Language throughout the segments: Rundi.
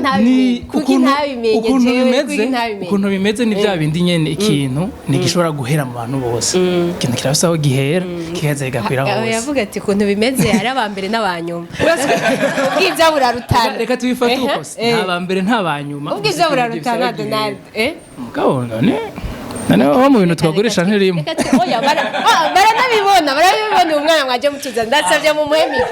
Ntabimenye? Kuki ntabimenye Ukuntu jewe? bimeze, Kuki ntabimenye? ukuntu bimeze ni bya bindi nyene, ikintu ntigishobora guhera mu bantu bose. Ikintu kirafise aho gihera, kigaheza kigakwira Aho hose. yavuga ati ukuntu bimeze, hari aba mbere n'abanyuma, ubwiza burarutana. Reka tubifate uko se. Nta ba mbere, nta ba nyuma. Ubwiza burarutana, Donald, eh. Mugabo none aho mu bintu twagurisha ntirimo. Reka oya, baranabibona, uyu mwana mwaje mutuza, ndasabye mu muhe micro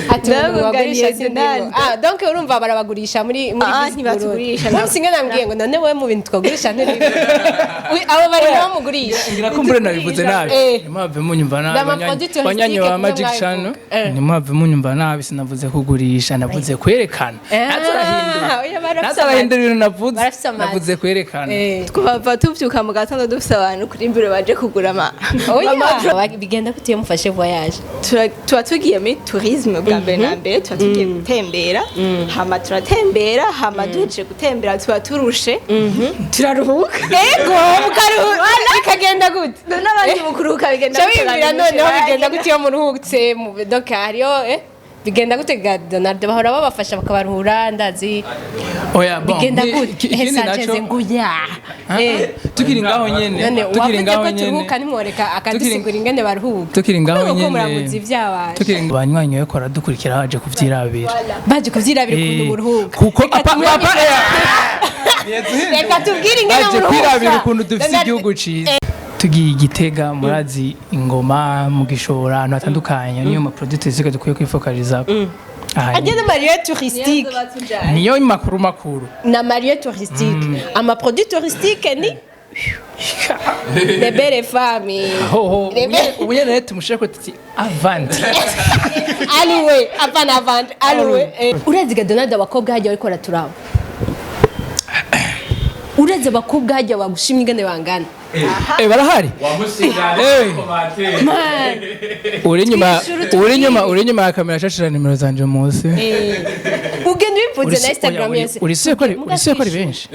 ati Ndavuga bagurisha ni sindimo. Donald. Ah, donc urumva barabagurisha muri Ah, Visit ntibatugurisha. Burundi. Munsi ngana nambwiye ngo none wowe mu bintu twagurisha ntirimo. Abo bari nabo mugurisha. Ngira ko mbure nabivuze nabi. Ntimwave munyumva nabi. Dama produit Banyanyi touristique ba Magic kumwe Channel, mwabivuga. ntimwave munyumva nabi. Sinavuze kugurisha, navuze kwerekana. Nazo arahindura. Oya, barafise Nazo arahindura ibintu navuze. Barafise amazi. Navuze kwerekana. Twava tuvyuka mu gatondo dufise abantu kuri mbere baje kugura ama Oya, bigenda gute iyo mufashe voyage? Tuba tugiye muri tourisme bwa mbere na mbere, tuba tugiye gutembera, hama turatembera, hama duhejeje gutembera tuba turushe, turaruhuka. Ego, mukaruhuka bikagenda gute? N'abandi mu kuruhuka bigenda Ca gute? wibwira noneho bigenda gute iyo muruhutse? Donc hariyo bigenda gute ga Donald? Bahora babafasha bakabaruhura, ndazi. Oya, bon. Bigenda gute? Ikindi Sanchez naco nguya. Ah, tukiri ngaho nyene, None tukiri wavuze ngaho ko nyene, turuhuka, nimworeka akadusigura ingene baruhuka. Tukiri ngaho Kubera ko nyene. muramuzi ibyabaye. Tukiri banywanyi bariko baradukurikira baje kuvyirabira. Baje kuvyirabira ukuntu muruhuka. Kuko Reka reka tubwire ingene baje muruhuka. kwirabira ukuntu dufise Donald- igihugu ciza. Tugiye i Gitega, murazi ingoma mu Gishora, ahantu hatandukanye, niyo ma produit touristique dukwiye kwifokaliza aha. Ajya na ma lieu touristique. Niyo makuru makuru. Na ma lieu touristique, ama produit touristique ni les belles femmes. Hoho. Les belles- Ubu nyene rero tumushire ko tuti avant. Aluwe, apana avant, aluwe. Urazi ga Donald, abakobwa hajya bariko baraturaba, urazi abakobwa hajya bagushimye ingene bangana. Barahari. Man. Uri inyuma. Twishura utubwire. Uri inyuma ya kamera, shashira nimero zanje munsi. Ugenda ubivuze na Instagram yose. Uri ko ari benshi,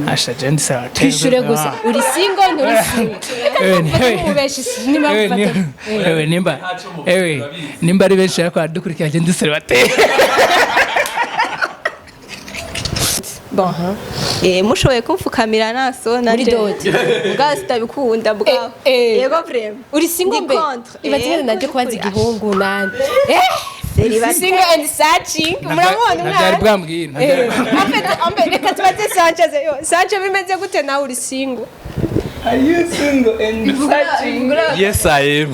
asha je ndisaba. Twishure gusa, uri single, nturi single? Reka tumubeshi niba mufata. Ewe nimba ari benshi ariko aradukurikira, je ndisaba. Bon, mushoboye kumfukamira naso Muri nanje dot. Mugabo sitabikunda bwa. Yego, vraiment. Uri single Ndi mbe? contre. Ibaze ingene naje kubaza igihungu nande Célibataire. Single and searching, muramubona Ntabyari umwana. bwambwira, ntabyari. En fait, reka tubaze Sanchez. Yo, Sanchez, bimeze gute nawe, uri single? Are you single and searching? Yes, I am.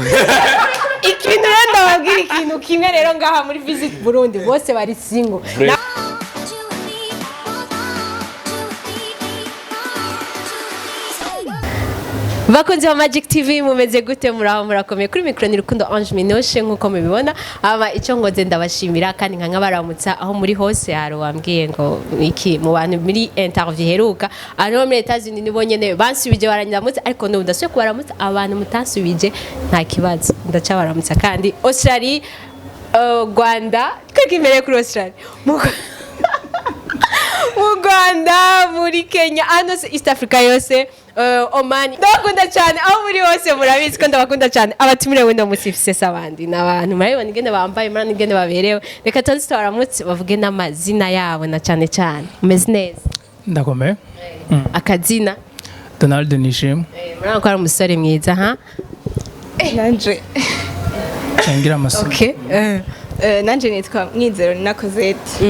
Ikintu rero ndababwira ikintu kimwe rero, ngaha muri Visit Burundi bose bari single. Bakunzi ba Magic TV, mumeze gute? Muraho, murakomeye? Kuri micro ni Rukundo Ange Minoshe nkuko mubibona. Aba icyo ngoze ndabashimira kandi nka nkabaramutsa aho muri hose. Hari wambwiye ngo iki mu bantu muri interview iheruka, abantu bo muri Etats-Unis nibo nyene bansubije baranyamutsa, ariko n'ubu ndasubiye kubaramutsa. Abantu mutansubije nta kibazo, ndacabaramutsa. Kandi Australie, Rwanda, twebwe imbere kuri Australie, mu Rwanda, muri Kenya, hano se East Africa yose, Oman, ndabakunda cyane aho muri hose, murabizi ko ndabakunda cyane. Abatumire wenda musifise s'abandi ni abantu murabibona ingene bambaye, murabona ingene baberewe. Reka tubanze tubaramutse, bavuge n'amazina yabo na cyane cyane. Umeze neza? Ndakomeye. Akazina? Donald Nishimwe. Murabona ko ari umusore mwiza ha. Nanje Cengira amasura. Okay. Nanje nitwa Mwizero na Cosette.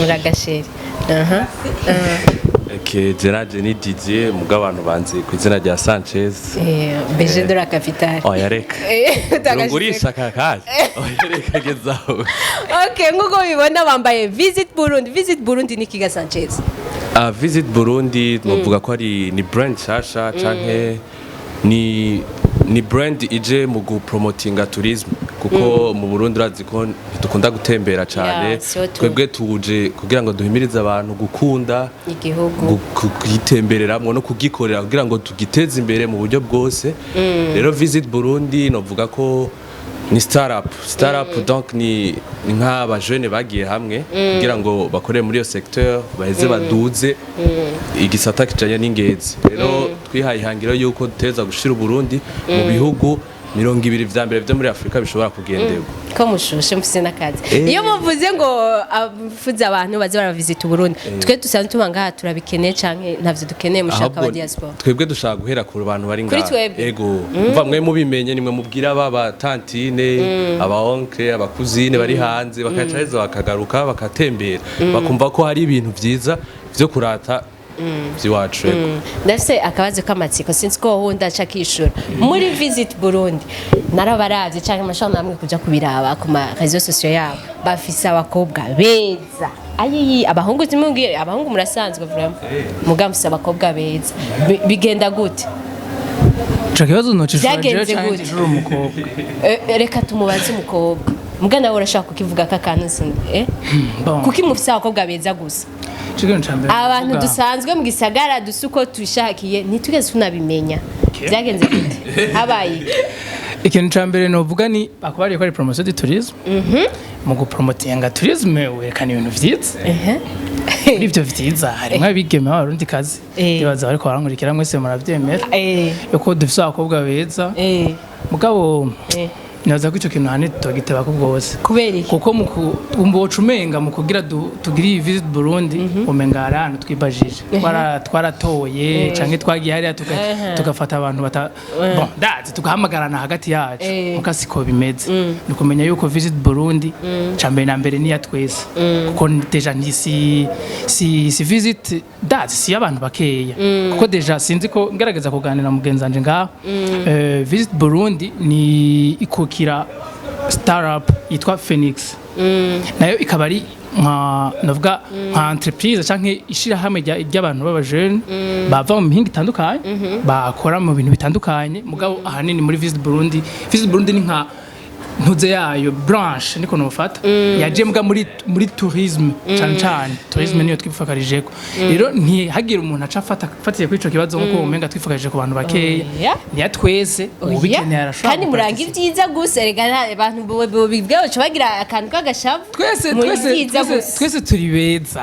Muragasheri aha. Okay, Gerard ni Didier, mugabo abantu banzi ku izina rya Sanchez. Beje de la capitale. Oya, reka. Utagashyize. Ngurisha kakaje. Oya, reka gezaho. Okay, nk'uko mubibona bambaye Visit Burundi. Visit Burundi ni Kiga, Sanchez? Visit Burundi novuga ko ari ni brand shasha canke ni brand ije mu gupromotinga tourisme, kuko mu Burundi urazi ko ntidukunda gutembera cane. Yeah, siyo tu. Twebwe tuje kugira ngo duhimirize abantu gukunda igihugu, kugitembereramwo no kugikorera kugira ngo tugiteze imbere mu buryo bwose. Rero Visit Burundi novuga ko ni startup, donc ni nk'aba jeunes bagiye hamwe kugira ngo bakore muri iyo secteur, baheze baduze igisata kijanye n'ingenzi. Rero twihaye ihangiro yuko duteza gushira Uburundi mu bihugu 20 vya mbere vyo muri Afrika bishobora kugenderwa. Ko mushushe, mufise n'akazi. Iyo muvuze ngo avuze abantu baze baravisita Uburundi, twe dusanzwe tuba ngaha, turabikeneye canke ntavyo dukeneye? Mushaka Ahubwo aba diaspora? Twebwe dushaka guhera ku bantu bari Kuri ngaha. twebwe? Ego, umva, mwe mubimenye nimwe mubwira aba tantine, aba oncle, aba cousine bari hanze, bakaca heza bakagaruka, bakatembera, bakumva ko hari ibintu vyiza vyo kurata vy'iwacu. Ego. Ndafise akabazo k'amatsiko, sinzi ko wowe ndaca kishura. Muri Visit Burundi narabaravye, canke mashobora namwe kuja kubiraba ku ma réseaux sociaux yabo, bafise abakobwa beza. Ayiyi, abahungu timubwire, abahungu murasanzwe vraiment, muga mufise abakobwa beza. Bigenda gute? Ico kibazo nocishura jewe Vyagenze canke gute? ncishura umukobwa? Reka tumubaze umukobwa. Muga nawe urashaka kukivuga k'akantu sindi, eh? Bon. Kuki mufise abakobwa beza gusa? Ico kintu ca mbere Abantu dusanzwe mu gisagara dusa uko twishakiye, ntitugeze tunabimenya. Byagenze gute? Habaye iki? Ikintu ca mbere novuga ni akaba ko ari promotion du tourisme. Mu gupromotinga tourisme werekana ibintu vyiza. Muri ivyo vyiza harimwo abigeme b'Abarundi kazi. Ndibaza bariko barankurikira mwese muravyemera yuko dufise abakobwa beza. Mugabo nibaza ko ico kintu ahanini tutogitebako bwose. Kubera iki? Kuko woca umenga mu kugira tugire iyi Visit Burundi, umenga hari ahantu twibajije, twaratoye canke twagiye hariya tugafata abantu bata, bon, ndazi tugahamagarana hagati yacu. Muka siko bimeze. Ni ukumenya yuko Visit Burundi ca mbere na mbere niya twese, kuko déjà nti si visit, ndazi si y'abantu bakeya, kuko déjà sinzi ko ngerageza kuganira na mugenzi wanje ngaho. Visit Burundi ni ikukira startup yitwa Phoenix, nayo ikaba ari nka, navuga nka entreprise canke ishirahamwe ry'abantu b'abajene bava mu mihinga itandukanye, bakora mu bintu bitandukanye. Mugabo ahanini muri Visit Burundi, Visit Burundi ni nka ntuze yayo, branche niko nofata, yaje mbwa muri tourisme cane cane. Tourisme niyo twifakarijeko. Rero ntihagire umuntu aca afata fatiye kuri ico kibazo nkuko umenga twifakarije ku bantu bakeya. Oya. Niya twese, ubikeneye arashobora Kandi muranga guparticipa. ibyiza gusa. Rega abantu bibwe baca bagira akantu k'agashavu. Twese Muri twese byiza twese gusa. Twese turi beza.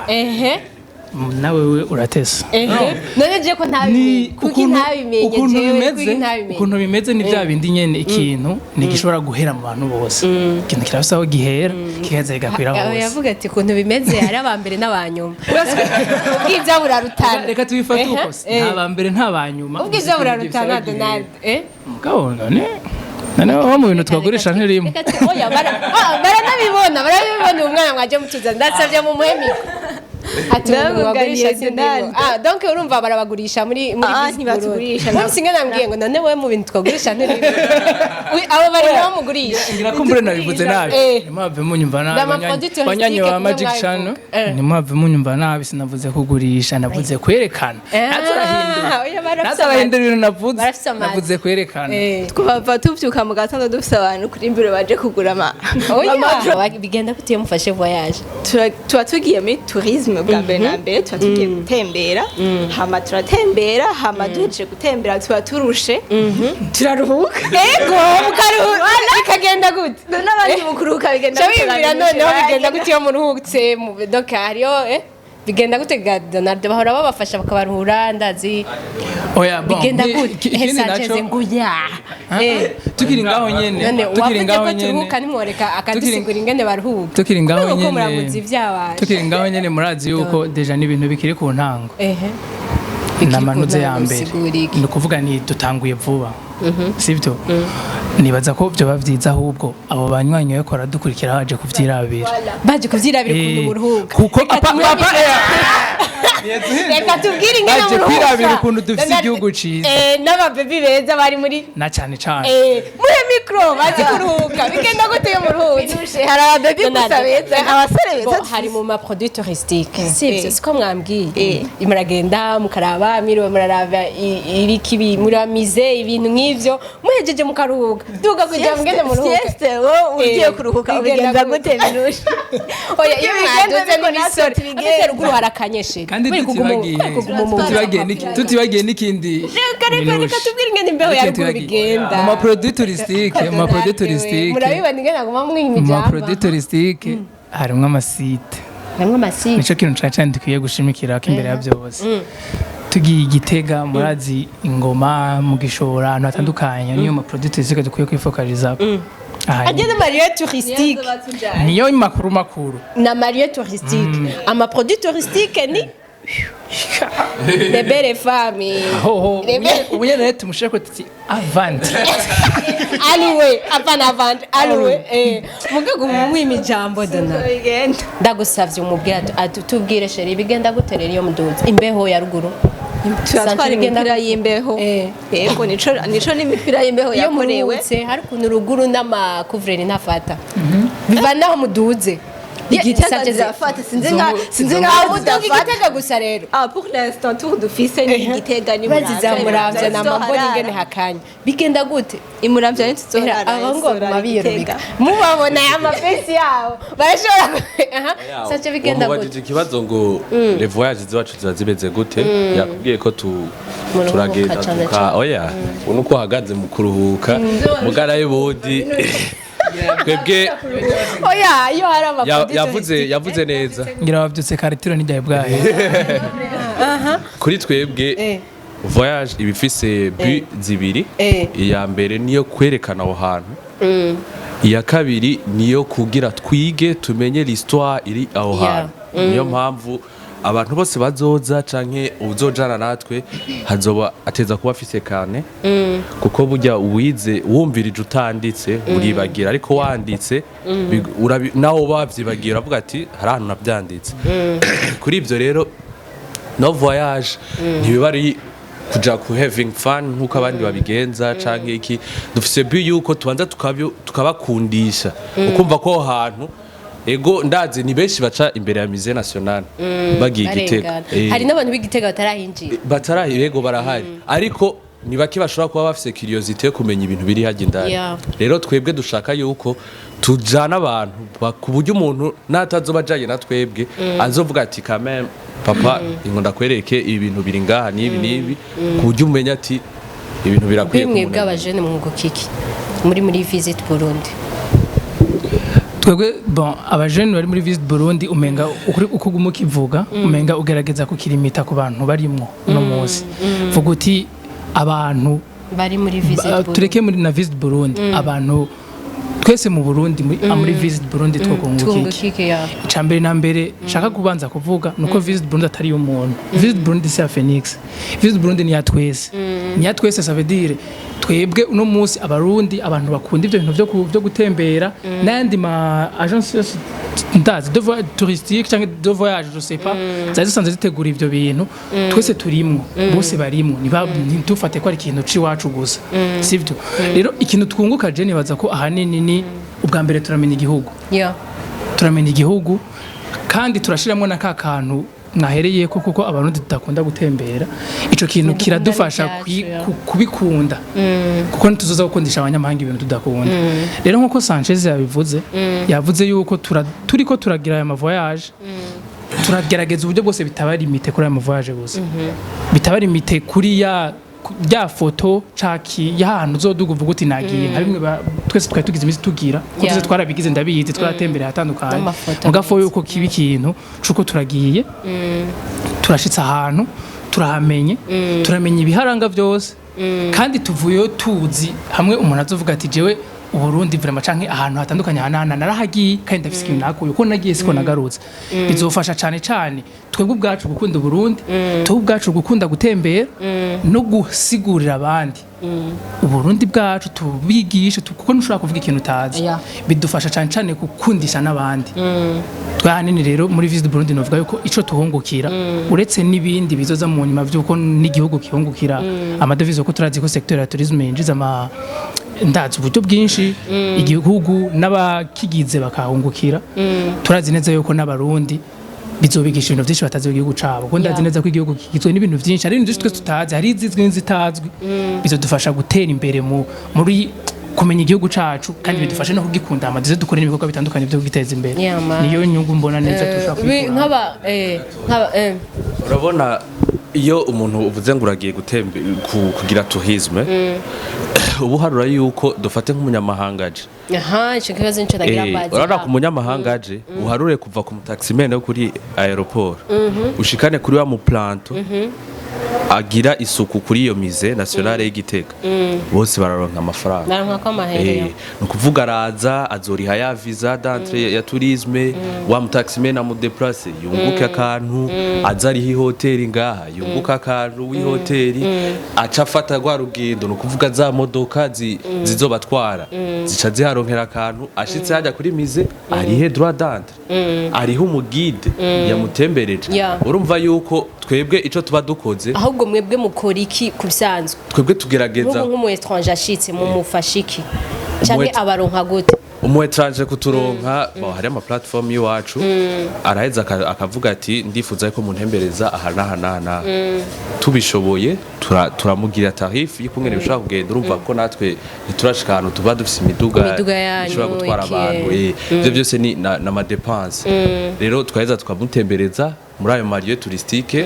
Nawe we uratesa. Ehe, none je ko ntabimenye, kuki ntabimenye? Ukuntu Jewe bimeze, kuki ntabimenye? ukuntu bimeze ni bya bindi nyene, ikintu ntigishobora guhera mu bantu bose. Ikintu kirafise aho gihera, kigaheza kigakwira Aho hose. yavuga ati ukuntu bimeze, hari aba mbere n'abanyuma, ubwiza burarutana. Reka tubifate uko nta ba mbere nta ba nyuma. Ubwiza burarutana, Donald, eh. Mugabo none aho mu bintu twagurisha ntirimo. Reka oya, baranabibona, uyu mwana mwaje mutuza, ndasabye mu muhe micro. Ati umuntu Ndavuganiye bagurisha sindimo. Donald. Ah, donc urumva barabagurisha muri Ah, Visit ntibatugurisha. Burundi. Munsi ngana nambwiye ngo none wewe mu bintu twagurisha ntirimo. Abo bari nabo mugurisha. Ngira ko mbure nabivuze nabi. Ntimwave munyumva nabi. Ndama produit Banyanyi touristique ba Magic kumwe Channel, mwabivuga. ntimwave munyumva nabi. Sinavuze kugurisha, navuze kwerekana. Nazo urahindura. Oya, barafise Nazo arahindura ibintu navuze. Barafise amazi. Navuze kwerekana. Twava tuvyuka mu gatondo dufise abantu kuri mbere baje kugura ama Oya, bigenda gute iyo mufashe voyage? Tuba tugiye muri tourisme bwa mbere na mbere, tuba tugiye gutembera, hama turatembera, hama duhejeje gutembera tuba turushe, turaruhuka. Ego, mukaruhuka bikagenda gute? N'abandi mu kuruhuka bigenda Ca gute? wibwira noneho bigenda gute iyo muruhutse? Donc hariyo, bigenda gute ga Donald? Bahora babafasha bakabaruhura, ndazi. Oya, bon, Bigenda gute? Ikindi Sanchez naco ngo ya. Tukiri ngaho nyene, None tukiri wavuze ngaho ko nyene, turuhuka, nimworeka akadusigura ingene baruhuka. Tukiri ngaho Kubera ko nyene, muramuzi ibyabaye. tukiri ngaho nyene, murazi yuko déjà n'ibintu bikiri ku ntango. N'amanuze ya mbere Bisigura iki? Ni ukuvuga ni dutanguye vuba, sibyo? Nibaza ko byoba byiza ahubwo abo banywanyi bariko baradukurikira baje kuvyirabira. Baje kuvyirabira ukuntu muruhuka. Kuko Reka reka tubwire ingene Baje muruhuka. kwirabira ukuntu dufise Donald- igihugu ciza. N'ababebi beza bari muri Na cane cane. Muhe micro, bazi kuruhuka. Bigenda gute iyo muruhutse? Hari ababebi gusa Donald. beza, abasore beza. Bo, hari mu ma produit touristique, sivyo? Siko mwambwiye? Eh. Muragenda mukaraba, mwiriwe muraraba ibiki muri musée, ibintu nk'ivyo, muhejeje mukaruhuka, duga kugira ngende muruhuke. Sieste, wowe ugiye kuruhuka Bigenda ubigenza gute? gute, Minushe? Oya, iyo Tubigenza mwaduze niko natwe n'imisore tubigenza. afite ruguru harakanyeshe. Kandi Muri tutibagiye n'ikindi. Reka, reka, reka. Minushe. Tubwire ingene imbeho ya ruguru bigenda. Mu ma produit touristique, mu ma produit touristique, Murabibona ingene aguma mwima mu ma ijambo. produit touristique harimwo amasite. Harimwo amasite. Nico kintu cane cane dukwiye gushimikira ko imbere ya byose. Tugiye igitega, murazi ingoma mu gishora, ahantu hatandukanye, niyo ma produits touristiques dukwiye kwifokaliza. Ajya n'ama lieux touristiques. Niyo makuru makuru. Na lieux touristiques, ama produits touristiques ni les belles femmes. Hoho ubu nyene rero tumushire ko tuti avant. Aluwe, apana avant, aluwe. Mugago mumwima ijambo dona. Bigenda. Ndagusavye umubwire tubwire chéri, bigenda gute rero iyo muduze imbeho ya ruguru? Turatwara Bigenda imipira y'imbeho. Yego, nico n'imipira y'imbeho iyo yakorewe. Muruhutse, hari ukuntu ruguru n'ama couvre-lit ntafata, biva naho muduze. Igitega zirafata, sinzi nkaho Aho muduga zidafata. Igitega gusa rero. Ah, pour l'instant tour dufise ni Igitega, ni Baziza Muramvya. Muramvya na Tuzoharara. mambona ingene hakanya, bigenda gute? Imuramvya Era ntituzoharara. aba ngo Tuzorara baguma biyerubika Igitega. mubabona aya mapesi yabo barashobora aha sace, bigenda gute? Wamubajije ikibazo ngo les voyages zacu ziba zimeze gute, yakubwiye ko tu Muruhuka turagenda cane tuka cane. oya, ubu nuko uhagaze mu kuruhuka mugara y'ubundi twebwe. Oya, iyo hari ama produits Yavuze, yavuze neza. Ngira bavyutse kare, tiro ntiryaye bwahe. Kuri twebwe voyage iba ifise but zibiri. Iya mbere niyo kwerekana aho hantu, iya kabiri niyo kugira twige tumenye l'histoire iri aho hantu. Niyo mpamvu abantu bose bazoza canke uzojana natwe hazoba ateza kuba afise carnet, kuko burya uwize wumvirije utanditse uribagira, ariko wanditse nawe uba wavyibagiye uravuga ati hari ahantu navyanditse. Kuri ivyo rero no voyage ntibiba ari kuja ku having fun nkuko abandi babigenza canke iki. Dufise but yuko tubanza tukabakundisha ukumva ko aho hantu, ego ndazi ni benshi baca imbere ya Musée National bagiye Igitega. Barengana. Hari n'abantu b'Igitega batarahinjira. Batarahi, yego barahari, ariko ni bake bashobora kuba bafise curiosité yo kumenya ibintu biri hajya indani. Rero twebwe dushaka yuko tujana abantu ku buryo umuntu natazoba ajanye na twebwe azovuga ati quand même papa, ingo ndakwereke ibi bintu biri ngaha n'ibi n'ibi, ku buryo umenya ati ibintu birakwiye Bimwe ku muntu. bw'abajene mwunguka iki muri Visit Burundi? Twebwe, bon, abajene bari muri Visit Burundi, umenga ukuri uko uguma ukivuga, umenga ugerageza kukirimita ku bantu barimwo uno munsi. Vuga uti abantu bari muri Visit Burundi. Tureke muri na Visit Burundi, abantu twese mu Burundi muri Visit Burundi twokunguka Twunguka iki? iki ya? Icambere na mbere nshaka kubanza kuvuga nuko Visit Burundi atari umuntu. Visit Burundi si ya Phoenix, Visit Burundi ni ya twese, ni ya twese. Ça veut dire twebwe uno munsi abarundi, abantu bakunda ivyo bintu vyo gutembera n'ayandi ma agence yose ndazi de voyage touristique cyangwa de voyage, je sais pas, zari zisanzwe zitegura ivyo bintu, twese turimwo, bose barimwo. Niba ntitufate ko ari ikintu c'iwacu gusa, sivyo? Rero ikintu twunguka, je nibaza ko ahanini ni ubwa mbere turamenya igihugu. Turamenya igihugu kandi turashiramo na ka kantu mwahereye ko, kuko abarundi tudakunda gutembera, ico kintu Ntidukunda kiradufasha n'ibyacu, ya. kubikunda, kuko ntituzoza gukundisha abanyamahanga ibintu tudakunda. Rero nkuko Sanchez yabivuze, yavuze yuko turiko turagira aya ma voyage, turagerageza uburyo bwose bitaba limité kuri aya ma voyage gusa, bitaba limité kuri ya foto caki y'ahantu uzoduga uvuga uti nagiye, nka bimwe twese twari tugize iminsi tugira ko twese twarabigize, ndabizi, twaratembereye ahatandukanye. N'amafoto mugafo meza. yuko kiba ikintu cuko turagiye, turashitse ahantu, turahamenye, turamenya ibiharanga byose, kandi tuvuyeyo tuzi hamwe umuntu azovuga ati jewe Uburundi vraiment canke ahantu hatandukanye ahanahana narahagiye kandi ndafise ikintu nakuye, uko nagiye siko nagarutse. Bizofasha cane cane twebwe ubwacu gukunda Uburundi, twebwe ubwacu gukunda gutembera no gusigurira abandi Uburundi bwacu, tubigishe kuko ntushobora kuvuga ikintu utazi. Bidufasha cane cane gukundisha n'abandi. Twe ahanini rero muri Visit Burundi novuga yuko ico tuhungukira, uretse n'ibindi bizoza mu nyuma vy'uko n'igihugu kihungukira amadevize, kuko turazi ko secteur ya tourisme yinjiza ama ndazi uburyo bwinshi, igihugu n'abakigize bakahungukira. Turazi neza yuko n'abarundi bizobigisha ibintu byinshi batazi mu gihugu cabo, kuko ndazi neza ko igihugu kigizwe n'ibintu byinshi, hari ibintu byinshi twese tutazi, hari izizwi n'izitazwi. Bizodufasha gutera imbere muri kumenya igihugu cacu, kandi bidufashe no kugikunda, hama duze dukore n'ibikorwa bitandukanye byo kugiteza imbere. Yeah, man. Niyo nyungu mbona neza tushobora kuyikura. Nk'aba Urabona iyo umuntu uvuze ngo uragiye gutembe kugira tourisme, ubu harura yuko dufate nk'umunyamahanga aje. Aha, ico kibazo nico nagira mbaze. Urabona ku munyamahanga aje, uharure kuva ku mutaximene wo kuri aéroport ushikane kuri wa mu planton. agira isuku kuri iyo musée nationale y'Igitega, bose bararonka amafaranga. Baronka ko amahera. Ni ukuvuga araza azoriha ya visa d'entrée ya tourisme, wa mutaximan amudeplace yunguke akantu, aza ariho ihoteli ngaha yunguka akantu, w'ihoteli aca afata rwa rugendo, ni ukuvuga za modoka zizobatwara zica ziharonkera akantu. Ashitse hajya kuri musée arihe droit d'entrée, ariho umuguide yamutembereje. Urumva yuko twebwe ico tuba dukoze. Ahubwo mwebwe mukora iki ku bisanzwe? Twebwe tugerageza Nk'ubu nk'umu étranger ashitse, mumufasha iki canke abaronka gute? Umu étranger kuturonka, bon, hari ama platform y'iwacu, araheza akavuga ati: "Ndifuza ko muntembereza aha n'aha n'aha n'aha." Tubishoboye turamugira tarif y'ukungene bishobora kugenda. Urumva ko natwe ntiturashika ahantu tuba dufise imiduga Imiduga yanyu, ishobora gutwara iki, abantu. Ivyo byose ni na dépenses. Rero twaheza tukamutembereza muri ayo ma lieux touristiques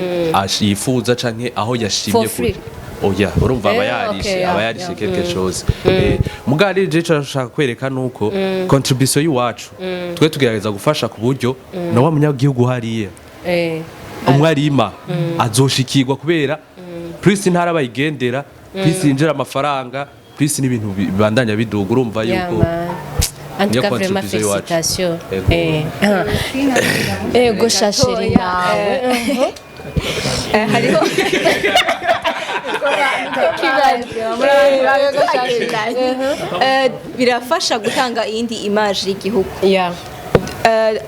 yifuza canke aho yashimye. For free? Oya, urumva aba yarishe, aba yarishe quelque chose. Mugabo rero je ico nshaka kwereka nuko contribution y'iwacu, twe tugerageza gufasha ku buryo na wa munyagihugu hariya umwe arima azoshikirwa, kubera plus intara bayigendera, plus yinjira amafaranga, plus n'ibintu bibandanya biduga. Urumva Yeah, yuko man. En tout niyo cas, vraiment contribution y'iwacu. félicitations. Ego. Ego shashiri nawe. Hariho birafasha gutanga iyindi image y'igihugu.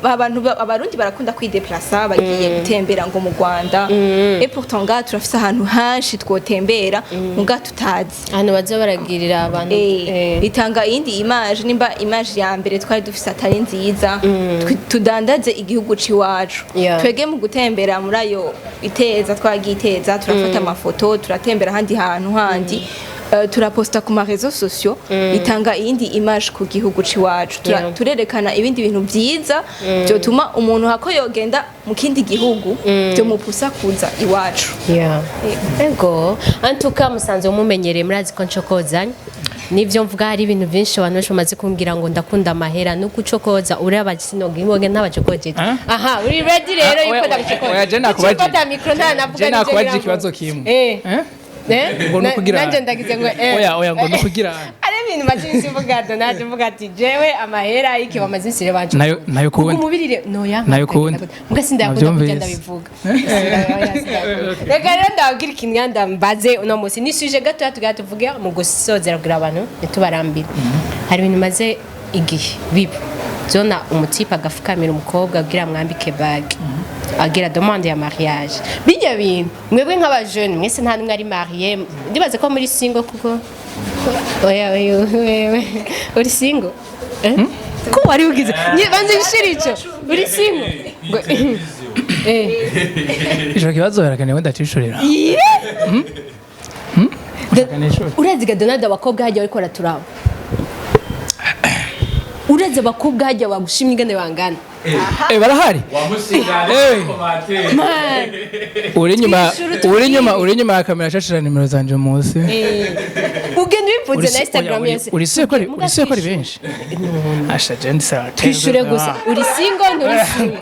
Abantu abarundi barakunda kwideplasa bagiye gutembera ngo mu Rwanda, et pourtant ngaha turafise ahantu henshi twotembera muga tutazi. Ahantu baza baragirira abantu. Itanga iyindi image. Nimba image ya mbere twari dufise atari nziza, tudandaze igihugu c'iwacu. Twege mu gutembera muri ayo iteza twagiye iteza, turafata amafoto, turatembera ahandi hantu handi, turaposta ku ma réseaux sociaux, itanga iyindi image ku gihugu c'iwacu. Turerekana ibindi bintu vyiza vyotuma umuntu hako yogenda mu kindi gihugu vyomupusa kuza iwacu. Yeah. Ego. En tout cas, musanzwe mumenyereye, murazi ko ncokozanya. Nivyo mvuga, hari ibintu byinshi abantu benshi bamaze kumbwira ngo ndakunda amahera no gucokoza. Uraba sinoga imboge ntabacokoje. Ah? Aha, uri ready rero Ah, yuko oya, ndagucokoza? oya, je nakubajije. Ucokoza micro nta navuga. Je Nivyo nakubajije ngira ngo- ikibazo kimwe. Eh? Eh? Ngo nukugira- Nanje ndagize ngo eh. Oya, oya, ngo nukugira. Ari ibintu maze iminsi mvuga, Donald, mvuga ati jewe amahera iki bamaze iminsi rero banje. Nayo kundi. Umubirire noya. Nayo kundi. Mbwa sindakunda Navyumvise. kujya ndabivuga. Sindakunda. Reka rero ndababwira ikintu ndambaze uno munsi, ni sujet gatoya tugira tuvuge mu gusozera kugira abantu ntitubarambire. Hari ibintu maze igihe biba zona, umutipe agafukamira umukobwa agira mwambike bague, agira demande ya mariage. Bijya bintu mwebwe nk'abajene mwese nta n'umwe ari marié, ndibaze ko muri single, kuko oya, oya, wewe uri single, eh? Ko wari ugize banze nshira ico uri single ngo. Ico kibazo birakenewe ndacishurira. Ushaka nishure? Urazi ga Donald, abakobwa hajya bariko baraturaba, urazi abakobwa hajya bagushimye ingene bangana. Barahari. Man. Uri inyuma Twishura. uri inyuma ya kamera, shashira nimero zanje munsi. Ugenda ubivuze na Instagram yose. Uri ko ari benshi. Asha je ndisaba. Twishure gusa, uri single, nturi single?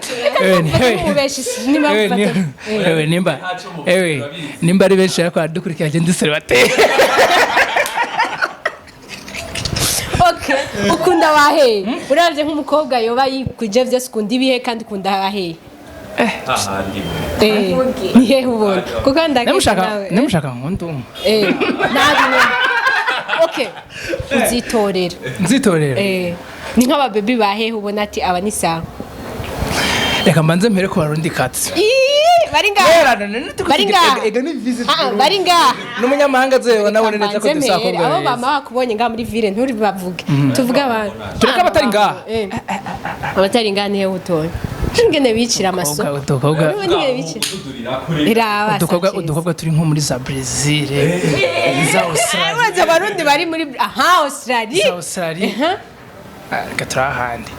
Reka mubeshi niba mufata. Ewe, nimba ari benshi ariko aradukurikira, je ndisaba. Okay, ukunda waheye, uravye nk'umukobwa yoba yikuje vyose, ukunda ibihe kandi ukunda waheye? Ni hehe ubona kuko ndakeka Nemushaka nawe nemushaka nkunda umwe. Nabi nyene. Okay, uzitorera. Nzitorera. Ni nk'ababebi bahehe ubona ati aba ni sawa? Reka mbanze mpere ku barundi katsi. Ii, bari ngaha. Bari ngaha. Ega ni visit. Ah, bari ngaha. N'umunyamahanga azobona abone neza ko Mbanze dufise mpere. abakobwa Abo beza. bama bakubonye ngaha muri ville nturi bavuge, tuvuge abantu. Tureke abatari ngaha. Abatari ngaha nihe utoye ingene bicira amaso? Udukobwa Urabona ingene bicira? Iraba Sanchez. Udukobwa turi nko muri za Brazil, za Australia. Urazi abarundi bari muri aha Australia. Za Australia. Ah, reka turi ahandi.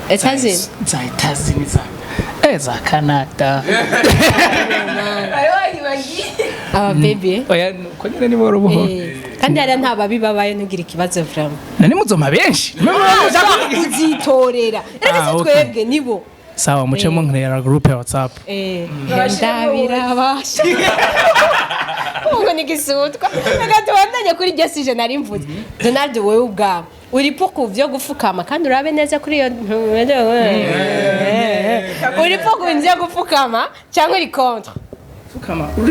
Etazini. Za Etazini, za Canada. Aba baby. Oya, ko nyine ni buhoro buhoro. Kandi hariya nta babi babayo, ntugire ikibazo vraiment. Nani muzoma benshi. Uzitorera reka. Ah, Si okay. twebwe nibo. Sawa, mucemo nkrera groupe ya WhatsApp. Ndabirabasha ubwo ni gisutwa. Reka tubandanye kuri iryo sujet nari mvuze. Donald, wowe ubwawe uri pour ku byo gufukama? Kandi urabe neza kuri iyo, uri pour ku byo gufukama cyangwa uri contre?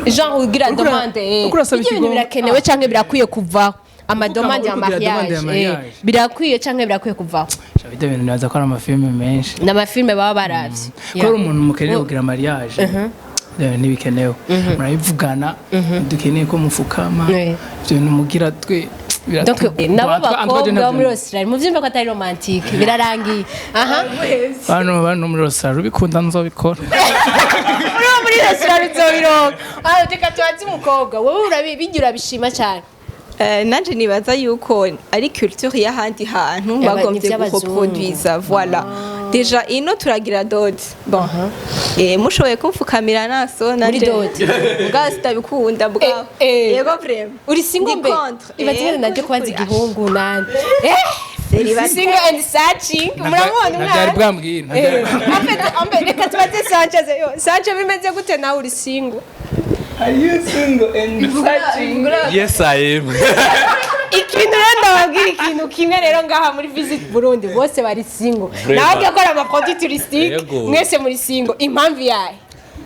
Genre ugira demande, Uriko urasaba ibyo bintu ikigongo. birakenewe cyangwa birakwiye kuvaho, amademande ya Uriko ugira demande ya mariage, mariage. Birakwiye cyangwa birakwiye kuvaho? Sha, bijya bintu nibaza ko ari amafilme menshi. Ni amafilme baba baravye. Ko ari umuntu mukeneye kugira mariage, ibyo ntibikenewe, murabivugana: dukeneye ko mufukama. Ibyo bintu mugira twe Donc nabo bakobwa bo muri Australia muvyumve ko atari romantique, birarangiye aha. Bano muri Australia ubikunda nzobikora. Uri wo muri Australia uzobironka. Ah, reka tubaze umukobwa. Wowe urabigira, urabishima cyane? Nanje nibaza yuko ari culture y'ahandi hantu bagombye Ni ivy'abazungu. gureproduisa. Voilà, déjà ino turagira dot. Bon, mushoboye kumfukamira naso nanje Dot. Mbwa sitabikunda mbwa. Yego, vraiment. Uri single Ndi mbe? contre. Ibaze ingene najye kubaza igihungu nande Célibataire. Single and searching, muramubona Ntabyari umwana. bwambwira, ntabyari bwambwira. En fait, reka tubaze Sanchez. Yo, Sanchez, bimeze gute nawe? Uri single? Are you single and searching? Yes, I am. Ikintu rero ndababwira ikintu kimwe rero, ngaha muri Visit Burundi bose bari single. Vraiment. Nawe agiye gukora amaproduit touristique. Yego. Mwese muri single, impamvu yahe?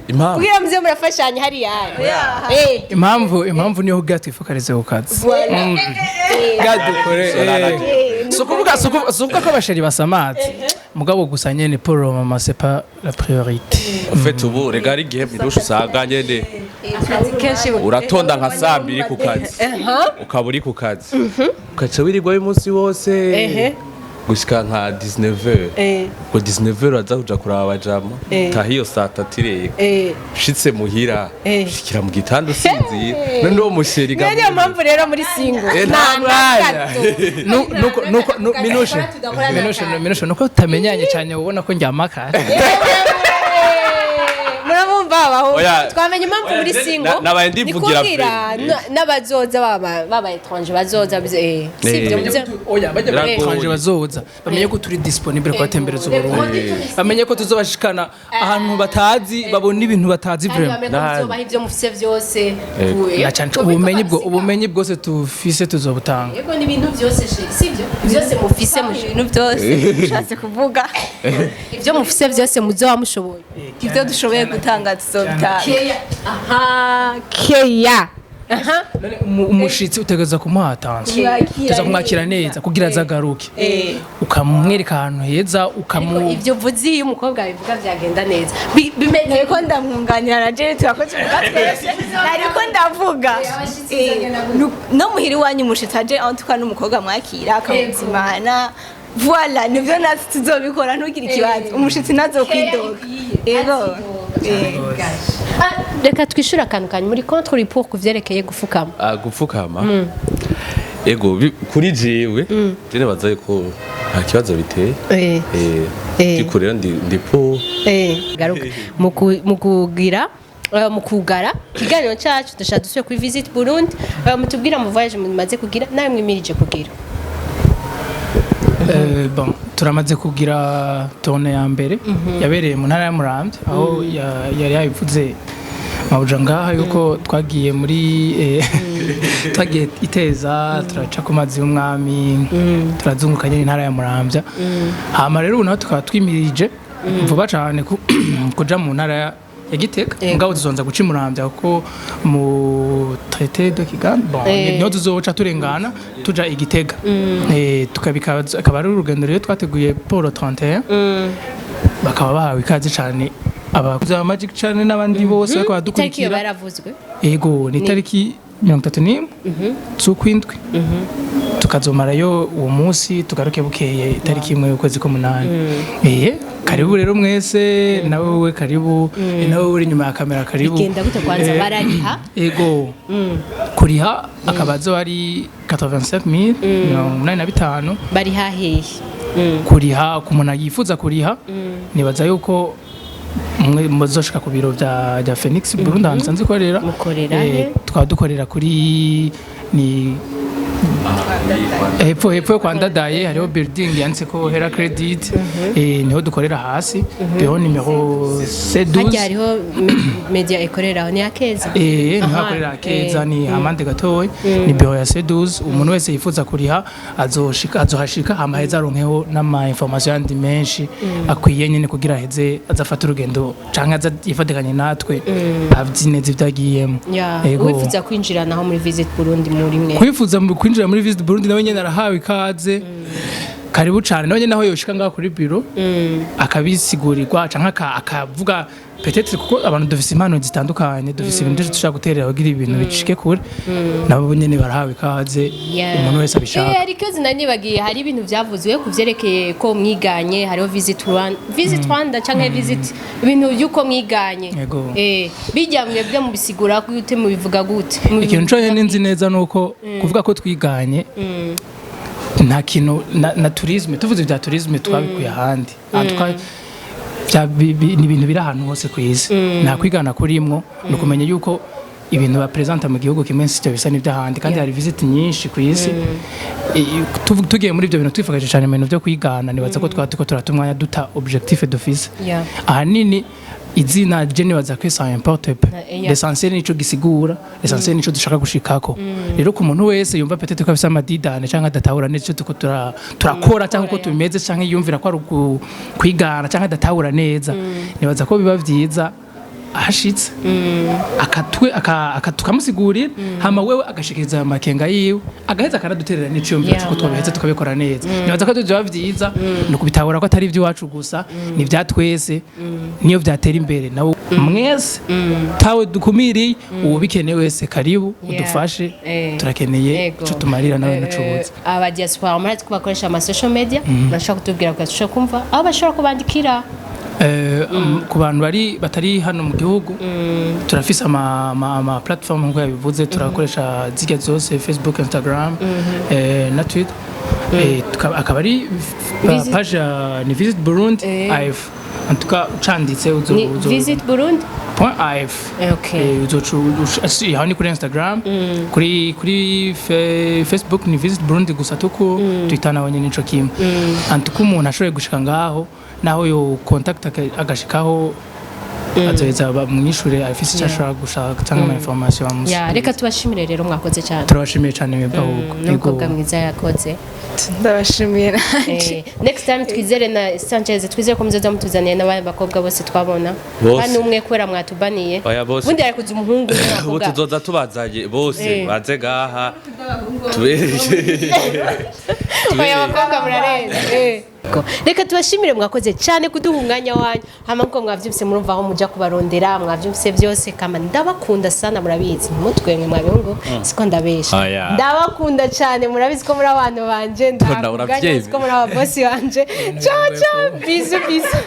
Impamvu? Kugira muze murafashanya hariya. Impamvu niyo kugira twifokalize ku kazi. Voilà. Bwadukore si ukuvuga ko abachéri basamaza, mugabo gusa nyene pour le moment c'est pas la priorité. En fait, ubu rega ari igihe birusha usanga nyene Kenshi uratonda nka 2:00 ku kazi, ukaba uri ku kazi, ugaca wirirwayo umunsi wose gushika nka 19h. Ubwo 19h uraza kuja kuraba abajama, taha iyo 3:00 irega. Ushitse muhira, ushikira mu gitanda usinzira. None uwo muchéri Niyo mpamvu rero muri single. Nta mwanya. Minushe, Minushe, Minushe, nuko tutamenyanye cyane, ubona ko njyama kare. Muramumva abaho? Oya. Twamenye impamvu muri single. Nabaye ndivugira. Ni kubwira Vraiment. n'abazoza baba étranger bazoza, sibyo Oya, bajya Biragoye. étranger bazoza bamenye ko turi disponible kubatembereza Uburundi, bamenye ko tuzobashikana ahantu batazi, babona ibintu batazi. Kandi Vraiment. bamenye ko muzobaha ibyo mufise byose. Na cyane ubumenyi bwose tufise tuzobutanga. Yego, ni ibintu byose chéri, sibyo? Byose mufise mu Ibintu byose ushatse kuvuga. Ibyo mufise byose muzoba mushoboye. Ibyo dushoboye gutanga tuzobitanga. Keya, aha, keya, aha. None umushitsi utegereza kumuha attention. Kumwakira. Tuza kumwakira neza kugira azagaruke, ukamwereka ahantu heza, ukamu Ibyo uvuze, iyo umukobwa abivuga byagenda neza. Bimeze Nariko ndamwunganira na Jene, turakoze tuvuga twese, nariko ndavuga. Abashitsi bizagenda gute? No muhira iwanyu umushitsi aje aho tuka n'umukobwa mwakira akamuzimana. Voilà, nivyo natwe tuzobikora, ntugire ikibazo, umushitsi ntazokwidoga. Yego. Ah, reka twishure akantu kanyu: muri contre uri pour ku vyerekeye gufukama? Ah, gupfukama, ego, kuri jewe je nibaza yuko nta kibazo biteye. Ariko rero ndi pour. Garuka mu kugira, mu kugara ikiganiro cyacu, dushaka dusubire kuri Visit Burundi. Mutubwira mu voyage mumaze kugira nawe mwimirije kugira. Bon, turamaze kugira tournée ya mbere yabereye mu ntara ya Muramvya, aho yari yabivuze mabuja ngaha yuko twagiye muri twagiye iteza, turaca ku mazi y'umwami, turazunguka nyine intara ya Muramvya. Hama rero ubu naho tukaba twimirije vuba cane kuja mu ntara ya Gitega, mugabo tuzonza guca i Muramvya kuko mu traité de Kigali, bon, niho tuzoca turengana tuja i Gitega. Tukabika akaba ari urugendo rero twateguye pour le 31, bakaba bahawe ikaze cane abakuzi ba Magic Channel n'abandi bose bariko Itariki iyo baradukurikira. baravuzwe? Ego, ni itariki 31 z'ukwindwi, tukazomarayo uwo munsi, tugaruke bukeye itariki 1 y'ukwezi k'umunani. Karibu rero mwese, nawe we karibu, nawe uri inyuma ya kamera karibu. Bigenda gute kwanza? Barariha? Ego, kuriha akaba azo ari 85000, 85. Bariha hehe? Kuriha ku muntu yifuza kuriha, nibaza yuko mwe muzoshika ku biro bya Phoenix Burundi ahantu nsanzwe ikorera. Mukorera he? Tukaba dukorera kuri ni Hepfo yo kwa Ndadaye hariho building yanditse ko Hera Credit, niho dukorera hasi, bureau numéro C12. Harya hariho media ikoreraho, ni Akeza? Eh, niho hakorera Akeza, ni amande gatoya, ni bureau ya C12. Umuntu wese yifuza kuriha azoshika, azohashika, hama heza aronkeho n'ama information yandi menshi akwiye nyene kugira aheze azafata urugendo canke aza yifatikanye natwe, azi neza ivyo agiyemo. Ya. Ego. Wifuza kwinjira naho muri Visit Burundi, muri mwe? Kwifuza mu kwinjira muri Visit Burundi, nawe nyene arahawe ikaze, karibu cane. Nawe nyene naho yoshika ngaho kuri biro akabisigurirwa canke akavuga peut-être, kuko abantu dufise impano zitandukanye, dufise ibintu byinshi dushobora guterera kugira ibintu bicike kure. Nabo nyene barahawe ikaze, umuntu wese abishaka. Hari ikibazo nari nibagiye. Hari ibintu byavuzwe ku vyerekeye ko mwiganye, hariho Visit Rwanda, Visit Rwanda canke Visit, ibintu by'uko mwiganye. Yego. Bijya mwebwe mubisigura gute, mubivuga gute? Ikintu conyene nzi neza nuko kuvuga ko twiganye nta kintu na tourisme, tuvuze ibya tourisme twabikuye ahandi. Aha ni ibintu biri ahantu hose ku isi, nta kwigana kurimwo. Ni ukumenya yuko ibintu bapresenta mu gihugu kimwe sivyo bisa n'iby'ahandi, kandi hari visit nyinshi ku isi. Tugiye muri ibyo bintu twifashije cyane mu bintu byo kwigana, nibaza ko twaba turiko turata umwanya, duta objectif dufise. Ahanini izina je nibaza ko ça importe peu. L'essentiel nico gisigura, l'essentiel nico dushaka gushikako. Rero ku muntu wese yumva peut-être ko afise amadidane canke adatahura neza ico turiko turakora canke uko tumeze, canke yumvira ko ari kwigana canke adatahura neza, nibaza ko biba vyiza ahashitse akatwe tukamusigurira, hama wewe agashikiriza ayo makenga yiwe, agaheza akanaduterera n'iciyumviro c'uko twabiheza tukabikora neza. Nibaza ko vyoba vyiza ni ukubitahura ko atari ivy'iwacu gusa, ni ibya twese. Niyo vyatera imbere nawe mwese tawe dukumiriye, uwo bikeneye wese karibu, udufashe. Turakeneye ico tumarira nawe n'ucubuze. Aba diaspora murazi ko bakoresha ama social media, murashobora kutubwira ko dushobora kumva aho bashobora kubandikira? Ku bantu bari batari hano mu gihugu, turafise ama platform nkuko yabivuze, turakoresha zirya zose: Facebook, Instagram, na Twitter. Akaba ari page ni Visit Burundi AF. En tout cas ucanditse uzo Ni uzo Visit Burundi point AF. Uzoca aho ni kuri Instagram, kuri Facebook ni Visit Burundi gusa, tuko Twitter naho nyene nico kimwe. En tout cas umuntu ashoboye gushika ngaho, naho yo contact agashikaho, azoheza bamwishure afise icyo ashobora gushaka cyangwa ama information bamusubiza. Ya, reka tubashimire rero, mwakoze cyane. Turabashimiye cyane mwebwe ahubwo. N'umukobwa mwiza yakoze. Ndabashimiye nanjye. Next time twizere na Sanchez, twizere ko muzoza mutuzaniye n'abandi bakobwa bose twabona. Bose. Hano umwe kubera mwatubaniye. Oya, bose. Ubundi ari kuza umuhungu Ubu n'abakobwa. tuzoza tubazanye bose, baze ngaha tubereke. Oya, abakobwa murarenze. Reka tubashimire, mwakoze cyane kuduha umwanya wanyu. Hama nkuko mwavyumvise, murumva aho muja kubarondera, mwavyumvise byose. Kama ndabakunda sana, murabizi, ntimutwemwe mwabihungu, siko ndabesha? Oya. Ndabakunda cyane, murabizi ko muri abantu banje. Tona, ndakuganya uravyemera. ko muri ababosi banje. Ciao ciao, bisous bisous.